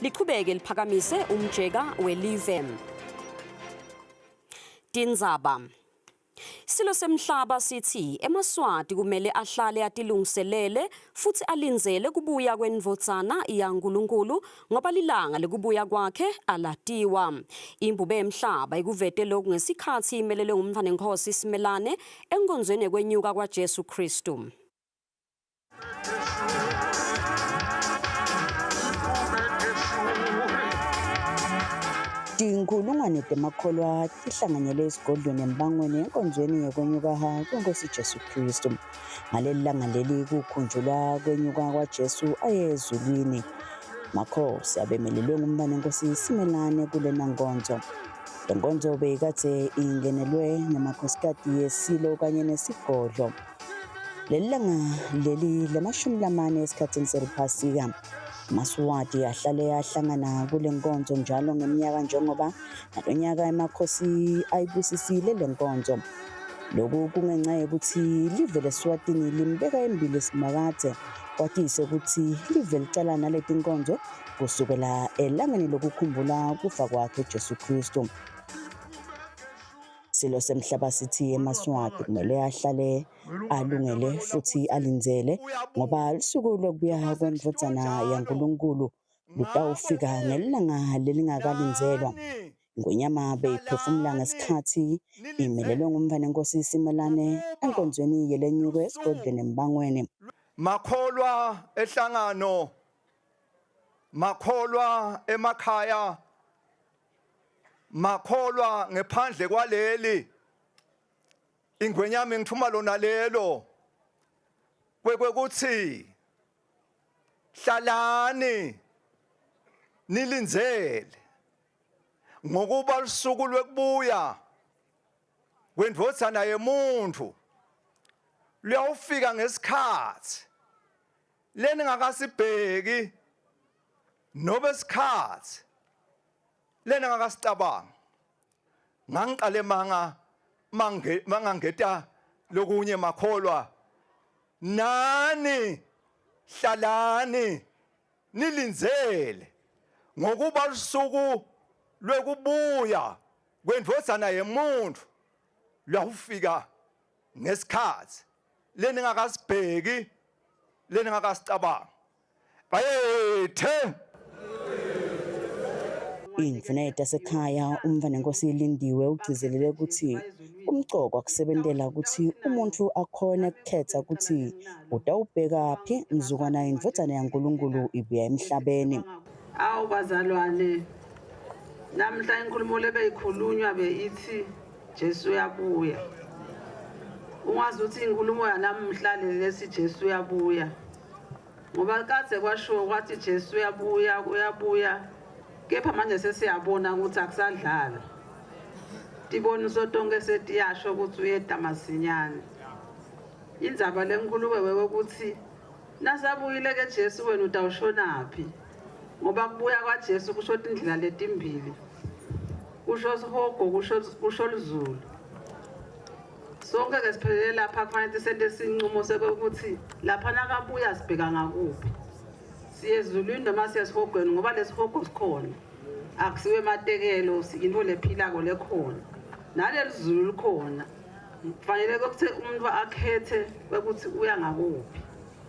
lichubeke liphakamise umjeka welive. Tindzaba. Silo semhlaba sithi emaSwati kumele ahlale atilungiselele futhi alindzele kubuya kwendvodzana yaNkulunkulu ngoba lilanga lekubuya kwakhe alatiwa. Imbube yemhlaba ikuvete lokhu ngesikhathi imelelwe ngumntfwanenkhosi Simelane enkonzweni yekwenyuka kwaJesu Kristu. Tinkhulungwane temakholwa tihlanganyele esigodlweni embangweni enkonzweni yekwenyuka kweNkosi Jesu Kristu. Ngaleli langa leli kukhunjulwa kwenyuka kwaJesu aye ezulwini. Makhosi abemelelwe ngumntwanenkosi Simelane kulena nkonzo. Le nkonzo beyikade ingenelwe ngamakhosikati yesilo kanye nesigodlo. Leli langa leli lamashumi lamane esikhathini seliphasika. AmaSwati ahlale ahlangana kule nkonzo njalo ngeminyaka njengoba nalonyaka emakhosi ayibusisile le nkonzo. Lokhu kungenxa yokuthi live leSwatini limbeka embili Simakadze kwatise ukuthi live licala naleti nkonzo kusukela elangeni lokukhumbula kufa kwakhe Jesu Kristu. Silo semhlaba sithi emaSwati kumele ahlale alungele futhi alindzele ngoba lusuku lokubuya kwendvodzana yaNkulunkulu lutawufika ngelilanga lelingakalindzelwa. Ingonyama beyiphefumula ngesikhathi imelelwe ngumntfwanenkosi Simelane enkonzweni yelenyuke esigodlweni eMbangweni. Makholwa ehlangano, makholwa emakhaya, makholwa ngephandle kwaleli ingwenyama ngithuma lona lelo kwekwekuthi hlalani nilindzele ngokuba lusuku lwekubuya kwendvodzana yemuntu luyawufika ngesikhathi leningakasibheki nobe sikhathi leningakasicabangi ngangiqale manga mange mangangeta lokunye makholwa nani hlalani nilindzele ngokuba lusuku lwekubuya kwendvodzana yemuntu lwawufika ngesikhathi leningakasibheki leningakasicabanga bayethe Indvuna yetasekhaya umntfwanenkosi Lindiwe ugcizelele ukuthi kumcokwa kusebentela ukuthi umuntfu akhone kukhetsa kutsi utawubhekaphi mzukwana indvodzana yaNkulunkulu ibuya emhlabeni. Awu bazalwane, namhla inkulumo lebeyikhulunywa beyithi Jesu uyabuya. Ungazi ukuthi inkulumo yanamhla lesi Jesu uyabuya. Ngoba kadze kwashiwo kwathi Jesu uyabuya uyabuya kepha manje sesiyabona ukuthi akusadlala. Tiboniso tonke setiyasho ukuthi uyeda masinyane. Indzaba lenkulu wewe ukuthi nasabuyile ke Jesu wena utawushonaphi? Ngoba kubuya kwaJesu kusho tindlela letimbili. Kusho sihogo kusho kusho lizulu. Sonke ke siphelele lapha kufanele sente sinqumo sekuthi lapha nakabuya sibheka ngakuphi. Siye ezulwini noma siye esihogweni ngoba lesihogo sikhona. Akusiwe ematekelo into lephilako lekhona. Naleli zulu likhona. Kufanele ukuthi umuntu akhethe ukuthi uya ngakuphi.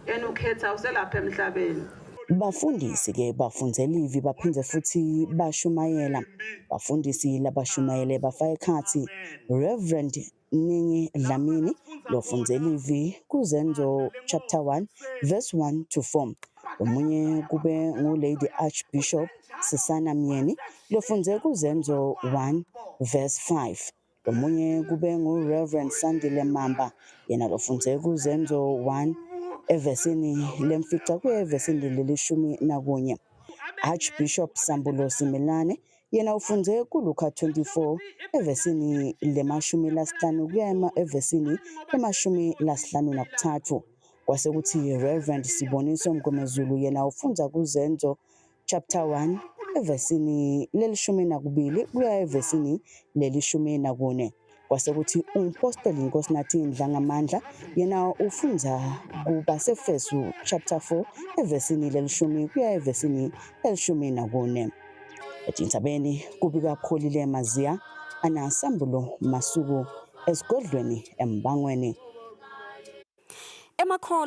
Yena ukhetha uselapha emhlabeni. Bafundisi ke bafundze livi baphindze futhi bashumayela. Bafundisi labashumayele bafaka ekhatsi Reverend Ningi Dlamini lofundze livi kuZenzo chapter 1 verse 1 to 4. Omunye kube nguLady Archbishop Sisana Myeni lofundze kuZenzo 1 verse 5. Lomunye kube nguReverend Sandile Mamba yena lofundze kuZenzo 1 evesini lemfica kuya evesini lelishumi nakunye. Archbishop Sambulo Simelane yena ufundze kuLuka 24 evesini lemashumi lasihlanu kuya evesini lemashumi lasihlanu nakutsatfu. Kwase kutsi Reverend Siboniso Mgomezulu yena ufundza kuZenzo chapter 1 evesini lelishumi nakubili kuya evesini lelishumi nakune. Kwase kuthi umpostoli Nkosinathi Ndlangamandla yena ufundza kubaseFesu chapter 4 evesini lelishumi kuya evesini lelishumi nakune. Etindzabeni kubika Pholile Maziya ana Sambulo Masuku esigodlweni eMbangweni. Emakholwa.